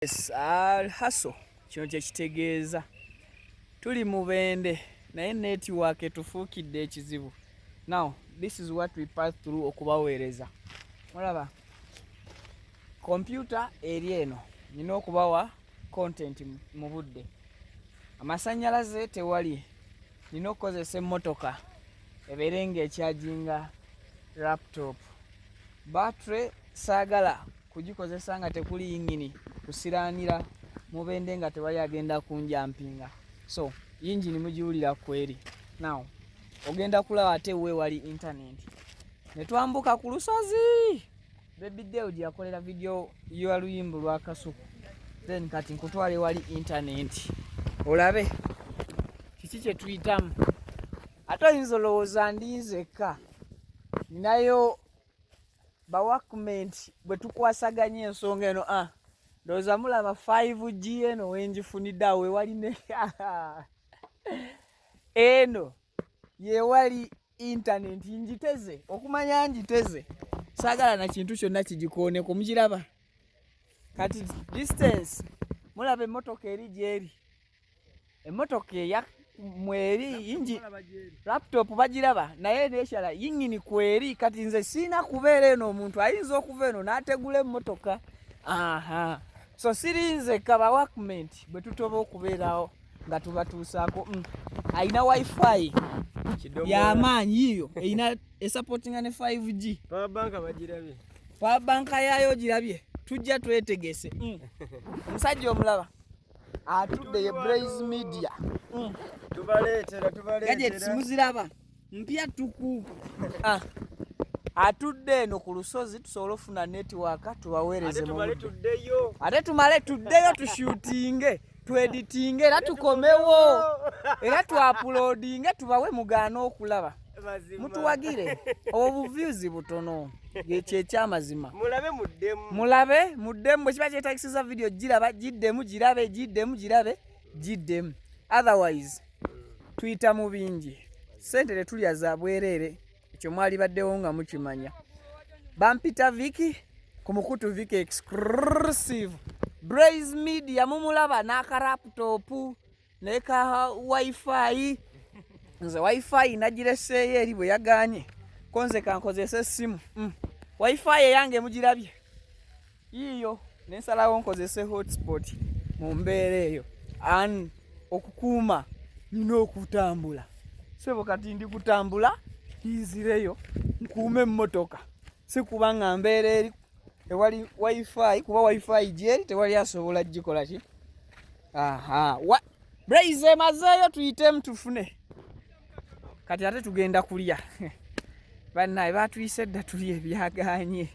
Yes, hustle kino kye kitegeeza. Tuli Mubende naye network etufuukidde ekizibu. Now this is what we pass through okubaweereza. Mulaba kompyuta eri eno, nina okubawa content mu budde. Amasannyalaze tewali, nina okukozesa emmotoka ebeere ng'ekyajinga laptop. Battery saagala kugikozesa nga tekuli yingini kusiraanira Mubende nga tewali agenda kunjampinga. So yingini mugiwulira kweri. Now ogenda kulaba ate we wali internet. Ne twambuka ku lusozi Baby Deo gye yakolera video ya luyimbo lwa Kasuku. Then kati nkutwale wali internet olabe kiki kye tuyitamu. Ate oyinza olowooza ndi nzekka, ninayo baworkmate bwe tukwasaganya ensonga eno. Ndowooza mulaba 5G eno wengifunidde awo wewali ne eno yewali internet. Ngiteze okumanya ngiteze, saagala na kintu kyonna kigikooneko. Mugiraba kati distance, mulaba emmotoka eri gyeri, emmotoka eya mweri yingi, laptop bagiraba naye nekyala yingini kweri. Kati nze siina kubeera eno, omuntu ayinza okuva eno n'ategula emmotoka. Aha, so sirinze kaba workmate bwe tutoba okubeerawo nga tubatuusaako. Ayina wifi y'amaanyi yiyo erina esupportinga ne 5G. Power bank bagirabye. Power bank yaayo ogirabye. Tujja twetegese. Omusajja omulaba atudde ye Blaze Media. Tubaleetera. Gadgets. Tubaleetera. Muziraba mpya tuku. Atudde eno ku lusozi tusobole okufuna network tubaweereze Ate mu tumale budde. Tuddeyo. Ate tumale tuddeyo, tushootinge, tueditinge, era tukomewo, era tuuploadinge, tubawe mugaane okulaba. Mazima. Mutuwagire, obwo buviews butono, ekyo ekyamazima. Mulabe muddemu. Mulabe muddemu, bwe kiba kyetagisiza video giraba, giddemu girabe, giddemu girabe, giddemu. Otherwise tuyita mu bingi, sente tetulya za bwereere, ekyo mwali baddewo nga mukimanya. Bampita Viki ku mukutu Viki Exclusive Braze Media. Mumulaba n'akalaptop ne ka wifi. Nze wifi nagireseeyo eri bwe yaganye ko nze kankozesa essimu. Wifi eyange mugirabye yiiyo, nensalawo nkozese hotspot mu mbeera eyo an okukuuma nina okutambula sebo. Kati ndi kutambula nzireyo nkuume emmotoka, si kuba nga mbeera eri ewali wifi, kuba wifi gyeri tewali asobola gikola ki. Aha, Blaze emazeeyo, tuyitemu tufune. Kati ate tugenda kulya. Bannaye batuyise dda, tuli ebyaganye.